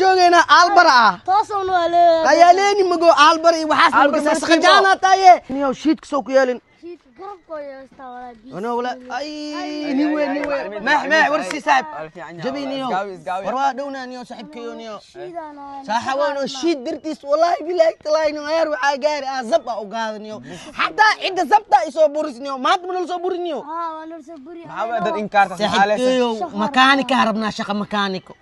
joogaynaa Albara ah. Toosowna waa leeyahay. Ayaaleeni mago Albara iyo waxaas. Albara magasa markiiba. saqajaana taye niyow shiidka soo ku yeelin. Shiidka garabkoo yeestaa walaa biis. Ano wala ay nin weyn nin weyn meex meex war si saaxib jabi niyow war waa dhowna niyow saaxiibkayo niyow. Shiidaan. Saaxa weyn oo shiid dartiis wallaahi bilaahi talaahi niyow ayaar waxaa gaari ah zab ah u gaada niyow xataa cidda zabta isoo buris niyow maanta ma nala soo burin niyow. Haa, waa nala soo buri. Maxaa waay dad inkaarta Saaxiibkayow makaanika rabnaa, shaqa makaaniko.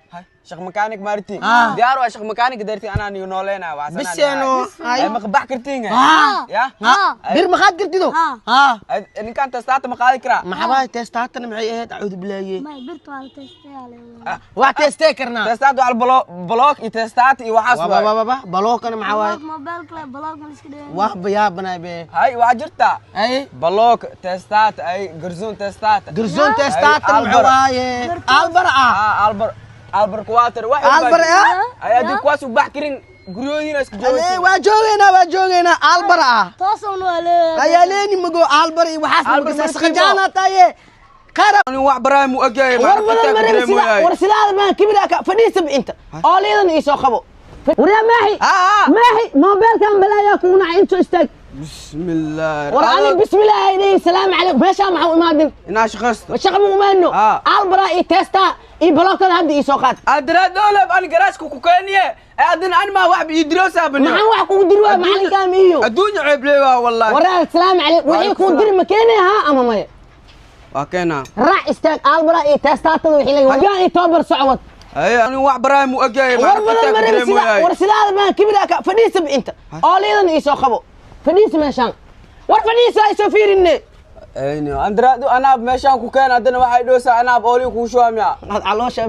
Shaq makaanik maarti? Ah. Diyaar waa shaq makaanik darti anaa nigu nooleena waa. Biseeno ay. Ma qabax kartiin? Ah. Ya. Ha, bir maxaad kartido? Ah. Ha. Ninkan testaata ma qaadi karaa? Maxaa waay testaatana maxay ahayd? Acuudu bilaahi. May birta waa la testayaa leeyahay. Waa testee karnaa. Testaat waa block iyo testaat iyo waxaas. Wa waay. wa wa balookana maxaa waay? Block mobilka le block ma la iska dhigay. Wax bayaabanay be. Hay waa jirtaa. Ay. Block testaat ay garzoon testaat. Garzoon testaatana maxaa Albara. Waaye Albara ah. Ah, Albar Albar kuwaatar wax. Albar ah. Ay adii kuwaas u bax karin guryooyin iska Ale joogaysa. waa joogaynaa, waa joogaynaa Albara ah. Toosowna waa leeyahay. Ayaaleeni mago Albara iyo waxaas Albara magasa markiiba. saqajaana taye qara. Nin wax baraay mu ogyahay. War badan ma rabi sida war sidaada baan kibira ka fadhiisa inta oo liidan ii soo qabo waryaa maaxi. Ah. Maaxi moobeelkan balaayaa kugu nacay intoo istaag. Bismillaah. War ani bismillaahi ilayhi salaamu calaykum meeshaa maxaa u imaadin? Inaa shaqaysto. Shaqa ma umaano. Ah. Albara iyo testa iyo balokada hadda ii soo qaad. Adra dowlab an garaashka ku keeniye adin an ma wax bi idroosa bani. Maxaan wax kugu diri waaya macalinkaan iyo adduunya ceeb leeyaa wallahi. Waraa salaamu calaykum wixii kuu diri ma keenay haa ama maya? Waa keenaa. Raac istaag Albara iyo testaatada wixii laga wadaa iyo tobar socod. Ay nin wax baraay mu ogyahay. War badan ma rabi sida war sidaada baan kibira ka fadhiisa inta oo liidan ii soo qabo fadhiisa meeshaan war fadhiisa ay soo fiirinne. Ayno andra anaab meeshaan ku keen adana waxay dhoosaa anaab ooli ku shuwaamiya. Caloosha.